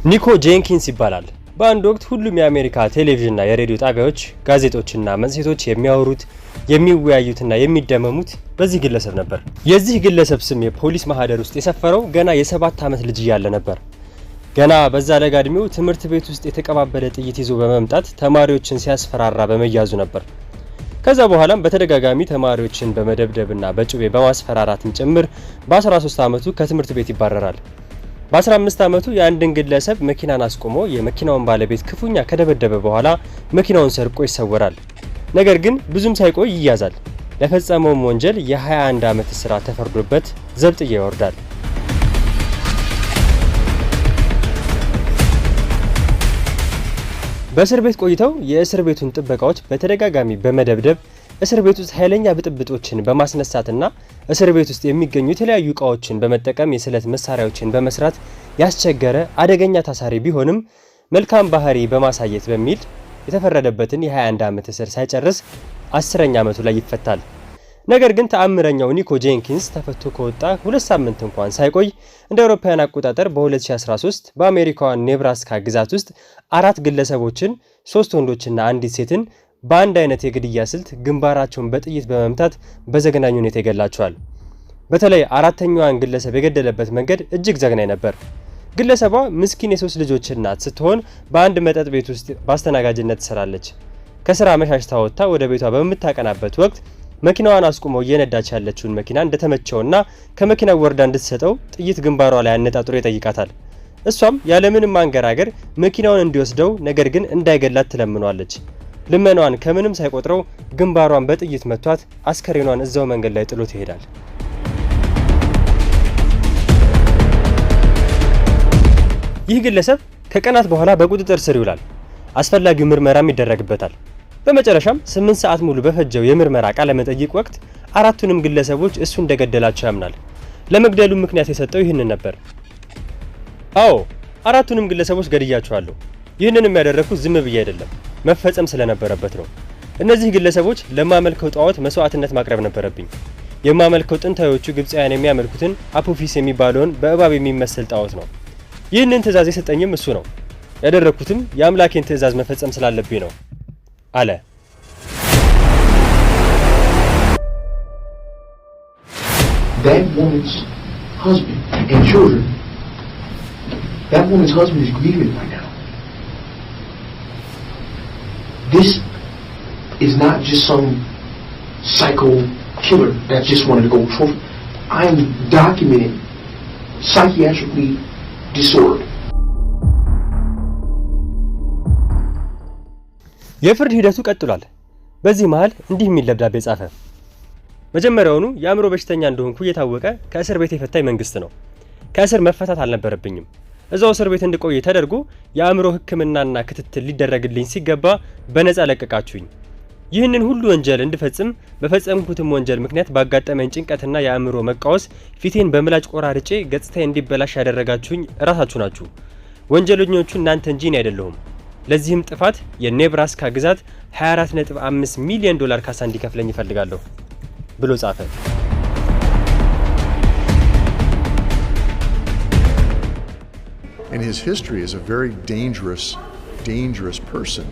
ኒኮ ጄንኪንስ ይባላል። በአንድ ወቅት ሁሉም የአሜሪካ ቴሌቪዥንና የሬዲዮ ጣቢያዎች፣ ጋዜጦችና መጽሔቶች የሚያወሩት፣ የሚወያዩትና የሚደመሙት በዚህ ግለሰብ ነበር። የዚህ ግለሰብ ስም የፖሊስ ማህደር ውስጥ የሰፈረው ገና የ7 ዓመት ልጅ እያለ ነበር። ገና በዛ ለጋ እድሜው ትምህርት ቤት ውስጥ የተቀባበለ ጥይት ይዞ በመምጣት ተማሪዎችን ሲያስፈራራ በመያዙ ነበር። ከዛ በኋላም በተደጋጋሚ ተማሪዎችን በመደብደብና በጩቤ በማስፈራራትም ጭምር በ13 ዓመቱ ከትምህርት ቤት ይባረራል። በ15 ዓመቱ የአንድን ግለሰብ መኪናን አስቆሞ የመኪናውን ባለቤት ክፉኛ ከደበደበ በኋላ መኪናውን ሰርቆ ይሰወራል። ነገር ግን ብዙም ሳይቆይ ይያዛል። ለፈጸመውም ወንጀል የ21 ዓመት እስራት ተፈርዶበት ዘብጥያ ይወርዳል። በእስር ቤት ቆይተው የእስር ቤቱን ጥበቃዎች በተደጋጋሚ በመደብደብ፣ እስር ቤት ውስጥ ኃይለኛ ብጥብጦችን በማስነሳትና እስር ቤት ውስጥ የሚገኙ የተለያዩ እቃዎችን በመጠቀም የስለት መሳሪያዎችን በመስራት ያስቸገረ አደገኛ ታሳሪ ቢሆንም፣ መልካም ባህሪ በማሳየት በሚል የተፈረደበትን የ21 ዓመት እስር ሳይጨርስ 10ኛ ዓመቱ ላይ ይፈታል። ነገር ግን ተአምረኛው ኒኮ ጄንኪንስ ተፈቶ ከወጣ 2 ሳምንት እንኳን ሳይቆይ እንደ አውሮፓውያን አቆጣጠር በ2013 በአሜሪካዋ ኔብራስካ ግዛት ውስጥ አራት ግለሰቦችን፣ ሶስት ወንዶችና አንዲት ሴትን፣ በአንድ አይነት የግድያ ስልት ግንባራቸውን በጥይት በመምታት በዘግናኝ ሁኔታ ይገላቸዋል። በተለይ አራተኛዋን ግለሰብ የገደለበት መንገድ እጅግ ዘግናኝ ነበር። ግለሰቧ ምስኪን የሶስት ልጆች እናት ስትሆን በአንድ መጠጥ ቤት ውስጥ በአስተናጋጅነት ትሰራለች። ከስራ መሻሽታ ወጥታ ወደ ቤቷ በምታቀናበት ወቅት መኪናዋን አስቁሞ እየነዳች ያለችውን መኪና እንደተመቸውና ከመኪናው ወርዳ እንድትሰጠው ጥይት ግንባሯ ላይ አነጣጥሮ ይጠይቃታል። እሷም ያለምንም ማንገራገር መኪናውን እንዲወስደው ነገር ግን እንዳይገላት ትለምኗለች። ልመናዋን ከምንም ሳይቆጥረው ግንባሯን በጥይት መቷት አስከሬኗን እዛው መንገድ ላይ ጥሎት ይሄዳል። ይህ ግለሰብ ከቀናት በኋላ በቁጥጥር ስር ይውላል። አስፈላጊው ምርመራም ይደረግበታል። በመጨረሻም 8 ሰዓት ሙሉ በፈጀው የምርመራ ቃለ መጠይቅ ወቅት አራቱንም ግለሰቦች እሱ እንደገደላቸው ያምናል። ለመግደሉ ምክንያት የሰጠው ይህንን ነበር። "አዎ፣ አራቱንም ግለሰቦች ገድያቸዋለሁ። ይህንንም ያደረግኩት ዝም ብዬ አይደለም፣ መፈጸም ስለነበረበት ነው። እነዚህ ግለሰቦች ለማመልከው ጣዖት መስዋዕትነት ማቅረብ ነበረብኝ። የማመልከው ጥንታዊዎቹ ግብፃውያን የሚያመልኩትን አፖፊስ የሚባለውን በእባብ የሚመስል ጣዖት ነው። ይህንን ትእዛዝ የሰጠኝም እሱ ነው። ያደረግኩትም የአምላኬን ትእዛዝ መፈጸም ስላለብኝ ነው" አለ። That woman's husband and children, that woman's husband is grieving right now. This is not just some psycho killer that just wanted to go trophy. I am documented psychiatrically disordered. የፍርድ ሂደቱ ቀጥሏል። በዚህ መሃል እንዲህ የሚል ደብዳቤ ጻፈ። "መጀመሪያውኑ የአእምሮ በሽተኛ እንደሆንኩ እየታወቀ ከእስር ቤት የፈታኝ መንግስት ነው። ከእስር መፈታት አልነበረብኝም። እዛው እስር ቤት እንድቆይ ተደርጎ የአእምሮ ሕክምናና ክትትል ሊደረግልኝ ሲገባ በነፃ ለቀቃችሁኝ። ይህንን ሁሉ ወንጀል እንድፈጽም፣ በፈጸምኩትም ወንጀል ምክንያት ባጋጠመኝ ጭንቀትና የአእምሮ መቃወስ ፊቴን በምላጭ ቆራርጬ ገጽታዬ እንዲበላሽ ያደረጋችሁኝ እራሳችሁ ናችሁ። ወንጀለኞቹ እናንተ እንጂ እኔ አይደለሁም። ለዚህም ጥፋት የኔብራስካ ግዛት 24.5 ሚሊዮን ዶላር ካሳ እንዲከፍለኝ እፈልጋለሁ" ብሎ ጻፈ። In his history is a very dangerous, dangerous person.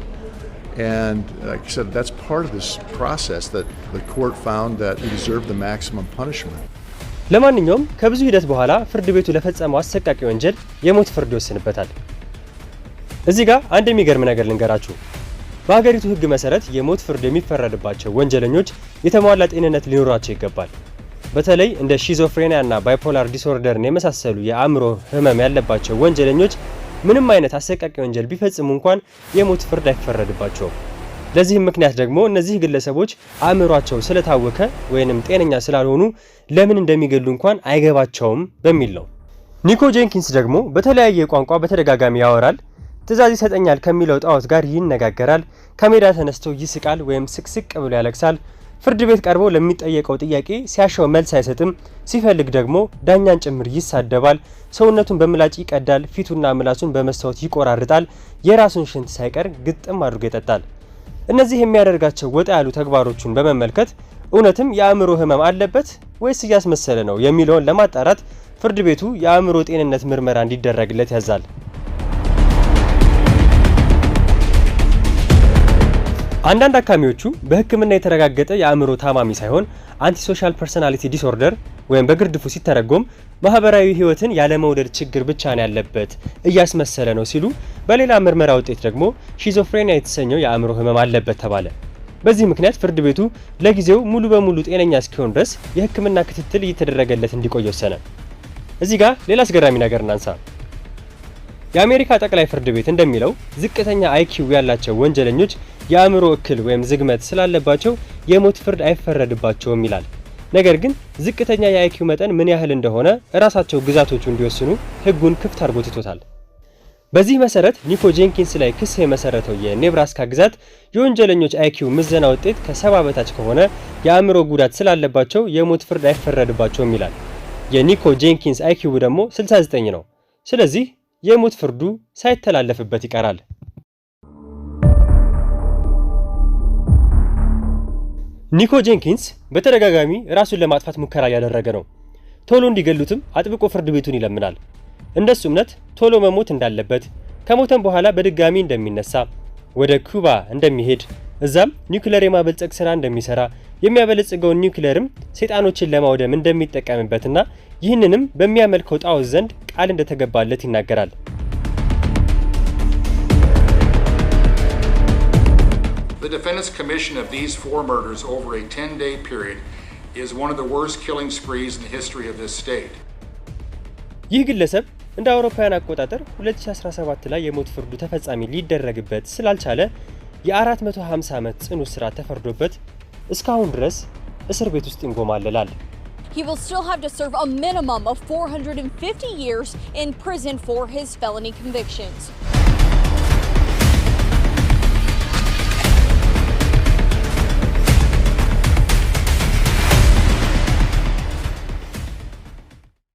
And like I said, that's part of this process that the court found that he deserved the maximum punishment. ለማንኛውም ከብዙ ሂደት በኋላ ፍርድ ቤቱ ለፈጸመው አሰቃቂ ወንጀል የሞት ፍርድ ይወስንበታል። እዚህ ጋር አንድ የሚገርም ነገር ልንገራችሁ። በሀገሪቱ ሕግ መሰረት የሞት ፍርድ የሚፈረድባቸው ወንጀለኞች የተሟላ ጤንነት ሊኖራቸው ይገባል። በተለይ እንደ schizophrenia እና bipolar disorder ን የመሳሰሉ የአእምሮ ህመም ያለባቸው ወንጀለኞች ምንም አይነት አሰቃቂ ወንጀል ቢፈጽሙ እንኳን የሞት ፍርድ አይፈረድባቸውም። ለዚህም ምክንያት ደግሞ እነዚህ ግለሰቦች አእምሯቸው ስለታወከ ወይንም ጤነኛ ስላልሆኑ ለምን እንደሚገሉ እንኳን አይገባቸውም በሚል ነው። ኒኮ ጄንኪንስ ደግሞ በተለያየ ቋንቋ በተደጋጋሚ ያወራል። ትዕዛዝ ይሰጠኛል ከሚለው ጣዖት ጋር ይነጋገራል። ከሜዳ ተነስቶ ይስቃል ወይም ስቅስቅ ብሎ ያለቅሳል። ፍርድ ቤት ቀርቦ ለሚጠየቀው ጥያቄ ሲያሻው መልስ አይሰጥም፣ ሲፈልግ ደግሞ ዳኛን ጭምር ይሳደባል። ሰውነቱን በምላጭ ይቀዳል፣ ፊቱና ምላሱን በመስታወት ይቆራርጣል። የራሱን ሽንት ሳይቀር ግጥም አድርጎ ይጠጣል። እነዚህ የሚያደርጋቸው ወጣ ያሉ ተግባሮቹን በመመልከት እውነትም የአእምሮ ህመም አለበት ወይስ እያስመሰለ ነው የሚለውን ለማጣራት ፍርድ ቤቱ የአእምሮ ጤንነት ምርመራ እንዲደረግለት ያዛል። አንዳንድ አካሚዎቹ በሕክምና የተረጋገጠ የአእምሮ ታማሚ ሳይሆን antisocial personality disorder ወይም በግርድፉ ሲተረጎም ማህበራዊ ህይወትን ያለመውደድ ችግር ብቻ ነው ያለበት፣ እያስመሰለ ነው ሲሉ፣ በሌላ ምርመራ ውጤት ደግሞ schizophrenia የተሰኘው የአእምሮ ህመም አለበት ተባለ። በዚህ ምክንያት ፍርድ ቤቱ ለጊዜው ሙሉ በሙሉ ጤነኛ እስኪሆን ድረስ የሕክምና ክትትል እየተደረገለት እንዲቆይ ወሰነ። እዚህ ጋር ሌላ አስገራሚ ነገር እናንሳ። የአሜሪካ ጠቅላይ ፍርድ ቤት እንደሚለው ዝቅተኛ IQ ያላቸው ወንጀለኞች የአእምሮ እክል ወይም ዝግመት ስላለባቸው የሞት ፍርድ አይፈረድባቸውም ይላል። ነገር ግን ዝቅተኛ የ IQ መጠን ምን ያህል እንደሆነ እራሳቸው ግዛቶቹ እንዲወስኑ ህጉን ክፍት አድርጎ ትቶታል። በዚህ መሰረት ኒኮ ጄንኪንስ ላይ ክስ የመሰረተው የኔብራስካ ግዛት የወንጀለኞች IQ ምዘና ውጤት ከ70 በታች ከሆነ የአእምሮ ጉዳት ስላለባቸው የሞት ፍርድ አይፈረድባቸውም ይላል። የኒኮ ጄንኪንስ IQ ደግሞ 69 ነው። ስለዚህ የሞት ፍርዱ ሳይተላለፍበት ይቀራል። ኒኮ ጄንኪንስ በተደጋጋሚ ራሱን ለማጥፋት ሙከራ እያደረገ ነው። ቶሎ እንዲገሉትም አጥብቆ ፍርድ ቤቱን ይለምናል። እንደሱ እምነት ቶሎ መሞት እንዳለበት፣ ከሞተም በኋላ በድጋሚ እንደሚነሳ፣ ወደ ኩባ እንደሚሄድ፣ እዛም ኒውክለር የማበልጸግ ስራ እንደሚሰራ፣ የሚያበለጽገውን ኒውክለርም ሰይጣኖችን ለማውደም እንደሚጠቀምበትና ይህንንም በሚያመልከው ጣዖት ዘንድ ቃል እንደተገባለት ይናገራል። The defendant's commission of these four murders over a 10-day period is one of the worst killing sprees in the history of this state. ይህ ግለሰብ እንደ አውሮፓውያን አቆጣጠር 2017 ላይ የሞት ፍርዱ ተፈጻሚ ሊደረግበት ስላልቻለ የ450 ዓመት ጽኑ እስራት ተፈርዶበት እስካሁን ድረስ እስር ቤት ውስጥ ይንጎማለላል። He will still have to serve a minimum of 450 years in prison for his felony convictions.